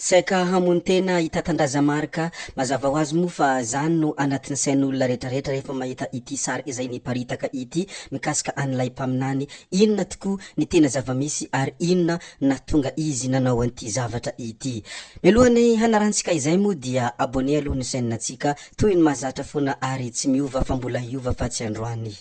Saika hamono tena i Tatandraza Marc, mazava ho azy moa fa zany no anatin'ny sain'olona retraretra rehefa mahita ity sary izay niparitaka ity mikasika an'ilay mpaminany, inona tokoa ny tena zava-misy ary inona nahatonga izy nanao an'ity zavatra ity. Mialohan'ny hanarantsika izay moa dia abonné aloha ny chaîne ntsika toy ny mahazatra foana ary tsy miova fa mbola hiova fa tsy androany.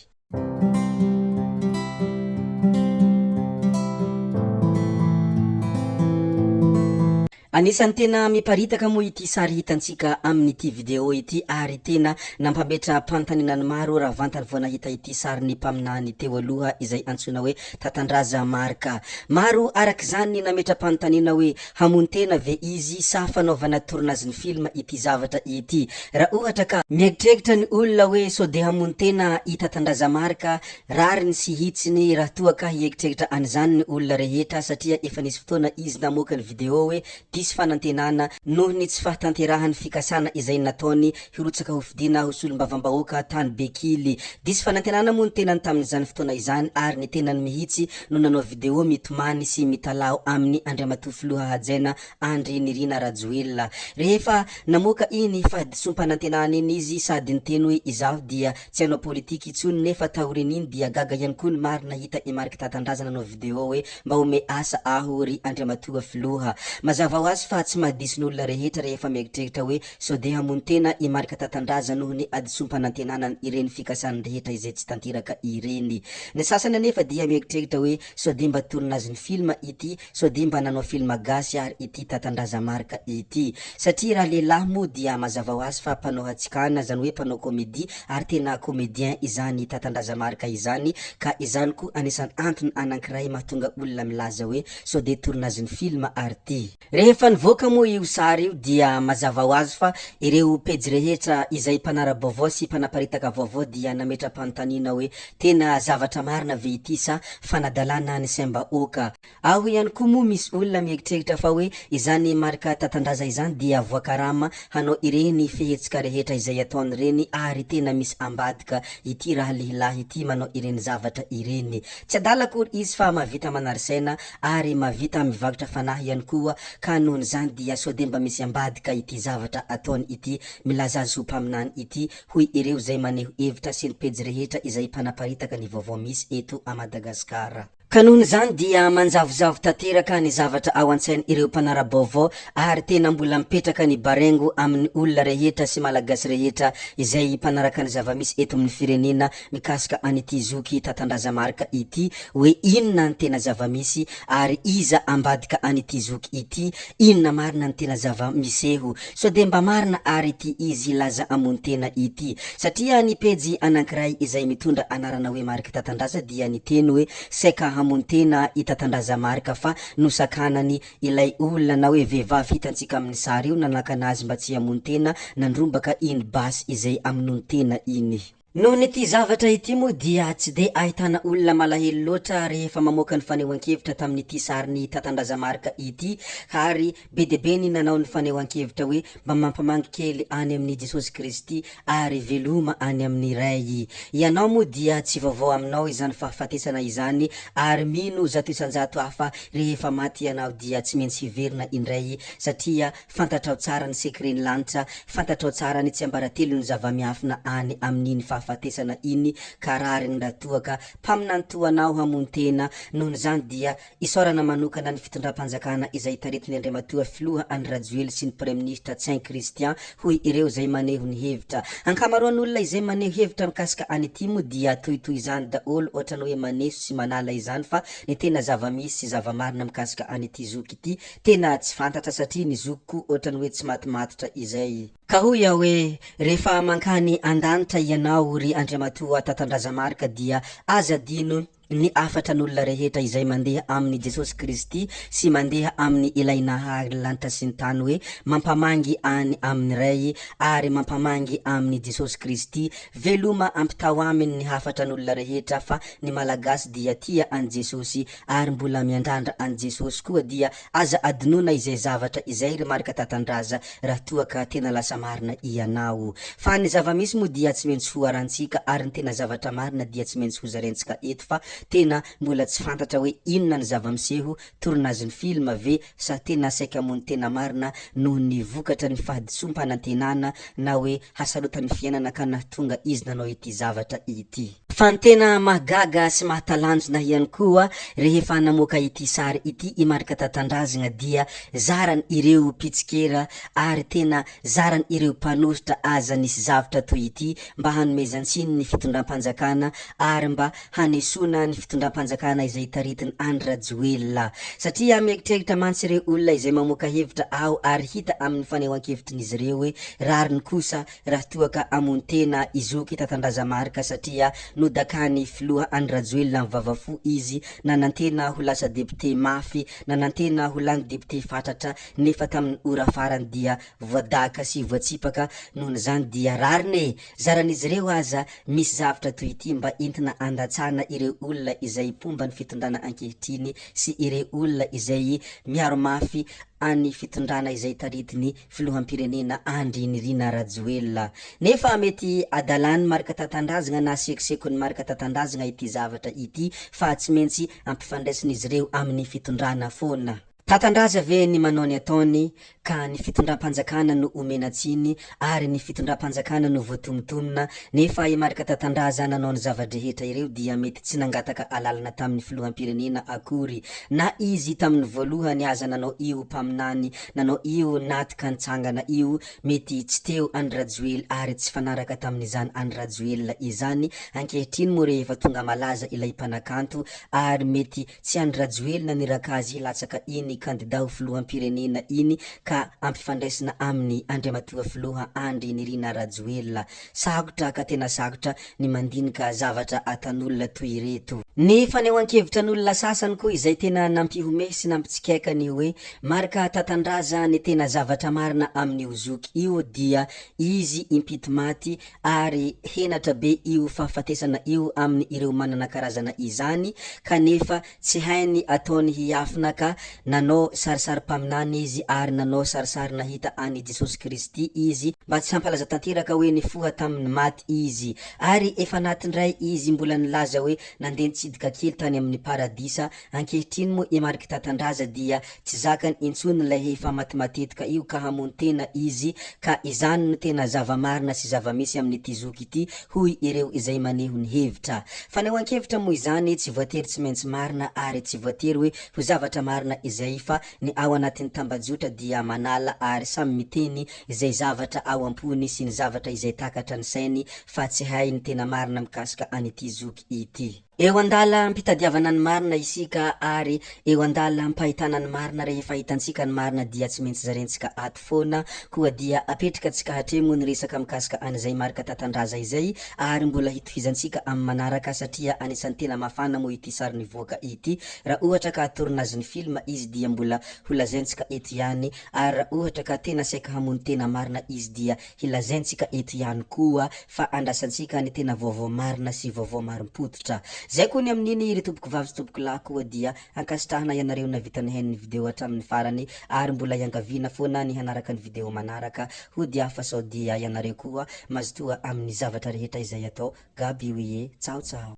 Anisan'ny tena miparitaka moa ity sary hitantsika amin'ity vidéo ity ary tena nampametra-panontaniana ny maro raha vantany vao nahita ity sarin'ny mpaminany teo aloha izay antsoina hoe Tatandraza Marc. Maro arak'izany ny nametra-panontaniana hoe hamono tena ve izy sa fanaovana tournazin'ny film ity zavatra ity. Raha ohatra ka mieritreritra ny olona hoe sao dia hamono tena i Tatandraza Marc, rariny sy hitsiny raha toa ka hieritreritra an'izany ny olona rehetra satria efa nisy fotoana izy namoaka ny video hoe diso fanantenana noho ny tsy fahatanterahan'ny fikasana izay nataony hirotsaka hofidiana ho solombavambahoaka tany Bekily. Diso fanantenana moa ny tenany tamin'izany fotoana izany ary ny tenany mihitsy no nanao video mitomany sy mitalaho aminy Andriamatoa Filoha hajaina Andry Nirina Rajoelina. Rehefa namoaka iny fahadisoam-panantenana iny izy sady niteny hoe izaho dia tsy hanao politika intsony nefa taorian'iny dia gaga ihany koa ny maro nahita i Marc Tatandraza nanao video hoe mba ome asa aho ry Andriamatoa Filoha. Mazava ho azy fa tsy mahadiso ny olona rehetra rehefa mieritreritra hoe sao dia hamono tena i Marc Tatandraza noho ny hadisoam-panantenana ireny fikasany rehetra izay tsy tanteraka ireny. Ny sasany anefa dia mieritreritra hoe sao dia mba tournazin'ny film ity Sao dia mba nanao film gasy ary ity Tatandraza Marc ity. Satria raha lehilahy moa dia mazava ho azy fa mpanao hatsikana, zany hoe mpanao comédie, ary tena comédien izany Tatandraza Marc izany, ka izany koa anisan'ny antony anankiray mahatonga olona milaza hoe sao dia tournazin'ny film ary ty. Rehefa nivoaka moa io sary io dia mazava ho azy fa ireo pejy rehetra izay mpanara-baovao sy mpanaparitaka vaovao dia nametra-panontaniana hoe tena zavatra marina ve ity sa fanadalana ny saim-bahoaka. Ao ihany koa moa misy olona mieritreritra fa hoe izany Marc Tatandraza izany dia voakarama hanao ireny fihetsika rehetra izay ataony ireny ary tena misy ambadika ity raha lehilahy ity manao ireny zavatra ireny. Tsy adala akory izy fa mahavita manary saina ary mahavita mivarotra fanahy ihany koa ka nohon'izany dia sao dia mba misy ambadika ity zavatra ataony ity milaza azy ho mpaminany ity hoy ireo izay maneho hevitra sy ny pejy rehetra izay mpanaparitaka ny vaovao misy eto a Madagasikara. Ka nohon'izany dia manjavozavo tanteraka ny zavatra ao an-tsain'ireo mpanara-baovao ary tena mbola mipetraka ny barengo amin'ny olona rehetra sy Malagasy rehetra izay mpanaraka ny zava-misy eto amin'ny firenena mikasika an'ity zoky Tatandraza Marc ity hoe inona ny tena zava-misy ary iza ambadika an'ity zoky ity, inona marina ny tena zava-miseho. Sao dia mba marina ary ity izy hilaza hamono tena ity? Satria ny pejy anankiray izay mitondra anarana hoe Marc Tatandraza dia niteny hoe saika hamono tena i Tatandraza Marc fa nosakanany ilay olona na hoe vehivavy hitantsika amin'ny sary io nanakana azy mba tsy hamono tena nandrombaka iny basy izay hamonoany tena iny. Noho ny ity zavatra ity moa dia tsy dia ahitana olona malahelo loatra rehefa mamoaka ny fanehoan-kevitra tamin'ity sarin'i Tatandraza Marc ity ary be dia be ny nanao ny fanehoan-kevitra hoe mba mampamangy kely any amin'i Jesosy Kristy ary veloma any amin'ny Ray. Ianao moa dia tsy vaovao aminao izany fahafatesana izany ary mino 100% aho fa rehefa maty ianao dia tsy maintsy hiverina indray satria Fantatrao tsara ny secret ny lanitra, fantatrao tsara ny tsiambaratelon'ny zava-miafina any amin'iny fahafatesana iny ka rariny raha toa ka mpaminany toa anao hamono tena, nohon'izany dia isaorana manokana ny fitondram-panjakana izay taritin'ny Andriamatoa Filoha Andry Rajoely sy ny Praiminisitra Ntsay Christian hoy ireo izay maneho ny hevitra. Ankamaroan'olona izay maneho hevitra mikasika an'ity moa dia tohitoy izany daholo ohatran'ny hoe maneso sy manala izany fa ny tena zava-misy sy zava-marina mikasika an'ity zoky ity Tena tsy fantatra satria ny zokiko ohatrany hoe tsy matimatotra izay. Ka hoy aho hoe, rehefa mankany andanitra ianao ry Andriamatoa Tatandraza Marc dia aza adino ny hafatra an'olona rehetra izay mandeha amin'i Jesosy Kristy sy mandeha amin'ny ilay nahary ny lanitra sy ny tany hoe mampamangy any amin'ny Ray ary mampamangy amin'i Jesosy Kristy veloma ampitao aminy ny hafatra an'olona rehetra fa ny Malagasy dia tia an'i Jesosy ary mbola miandrandra an'i Jesosy koa dia aza adinoina izay zavatra izay ry Marc Tatandraza raha toa ka tena lasa marina ianao. Fa ny zava-misy moa dia tsy maintsy ho arantsika ary ny tena zavatra marina dia tsy maintsy ho zarentsika eto fa tena mbola tsy fantatra hoe inona ny zava-miseho, tournagen'ny film ve sa tena saika hamono tena marina noho ny vokatra ny fahadisoam-panantenana na hoe hasarotan'ny fiainana ka nahatonga izy nanao ity zavatra ity. Fa ny tena mahagaga sy mahatalanjona ihany koa rehefa namoaka ity sary ity i Marc Tatandrazagna dia zaran ireo mpitsikera ary tena zaran ireo mpanohitra aza nisy zavtra toy ity mba hanomezan-tsiny ny fitondram-panjakana ary mba hanesoana ny fitondram-panjakana izay taritin Andry Rajoelina. Satria mieritreritra mantsy ireo olona izay mamoaka hevitra ao ary hita amin'ny fanehoan-kevitrin'izy ireo hoe rariny kosa raha toa ka hamono tena i Zoky Tatandraza Marc satria nodakany filoha Andry Rajoelina ny vava fo izy nanantena ho lasa député mafy, nanantena ho lany député fatratra nefa tamin'ny ora farany dia voadaka sy voatsipaka nohon'izany dia rariny e! Zaran'izy ireo aza misy zavtra toy ity mba entina andatsana ireo olona izay mpomba ny fitondrana ankehitriny sy ireo olona izay miaro mafy any fitondrana izay taritin'ny filoham-pirenena Andry Nirina Rajoelina. Nefa mety adalan'ny Marc Tatandrazagna na sekosekon'ny Marc Tatandrazagna ity zavatra ity fa tsy maintsy ampifandraisin'izy ireo amin'ny fitondrana foana. Tatandraza ve ny manao ny ataony ka ny fitondram-panjakana no omena tsiny ary ny fitondram-panjakana no voatomotomona nefa i Marc Tatandraza nanao ny zava-drehetra ireo dia mety tsy nangataka alalana tamin'ny filoham-pirenena akory na izy tamin'ny voalohany aza nanao io mpaminany nanao io natka nitsangana io mety tsy teo Andry Rajoely ary tsy fanaraka tamin'izany Andry Rajoelina izany ankehitriny moa rehefa tonga malaza ilay mpanakanto ary mety Tsy Andry Rajoelina niraka azy hilatsaka iny kandida ho filoham-pirenena iny ka ampifandraisina aminy Andriamatoa Filoha Andry Nirina Rajoelina. Sarotra ka tena sarotra ny mandinika zavatra atan'olona toy ireto. Ny fanehoan-kevitra an'olona sasany koa izay tena nampihomehy sy nampitsikaika ny hoe Marc Tatandraza ny tena zavatra marina amin'io zoky io dia izy impito maty ary henatra be io fahafatesana io amin ireo manana karazana izany kanefa tsy hainy ataony hiafina ka nanao sarisary mpaminany izy ary nanao sarisary nahita an i Jesosy Kristy izy mba tsy hampalaza tanteraka hoe nifoha tamin ny maty izy ary efa naty ndray izy mbola nilaza hoe nandeha nitsidika kely tany amin ny paradisa Ankehitriny moa i Marc Tatandraza dia tsy zakany intsony ilay efa maty matetika io ka hamono tena izy ka izany no tena zava-marina sy zava-misy amin'ity zoky ity hoy ireo izay maneho ny hevitra. Fanehoan-kevitra moa izany tsy voatery tsy maintsy marina ary tsy voatery hoe ho zavatra marina izay fa ny ao anatin'ny tambajotra dia manala ary samy miteny izay zavatra ao am-pony sy ny zavatra izay takatra ny sainy fa tsy hay ny tena marina mikasika an'ity zoky ity. Eo an-dalam-pitadiavana ny marina isika ary eo an-dalam-pahitana ny marina rehefa hitantsika ny marina dia tsy maintsy zarentsika ato foana koa dia apetrikatsika hatreo moa ny resaka mikasika an'izay Marc Tatandraza izay ary mbola hitohizantsika amin'ny manaraka satria anisan'ny tena mafana moa ity sary nivoaka ity raha ohatra ka tournagen'ny film izy dia mbola ho lazaintsika eto ihany ary raha ohatra ka tena saika hamono tena marina izy dia Hilazaintsika eto ihany koa fa andrasantsika ny tena vaovao marina sy vaovao marim-pototra. Zay koa ny amin'iny ry tompokovavy sy tompokolahy koa dia ankasitrahana ianareo navita nihaino ny video hatramin'ny farany ary mbola iangaviana foana ny hanaraka ny video manaraka hody aho fa sao dia ianareo koa mazotoa amin'ny zavatra rehetra izay atao Gaby oie Tsao tsao.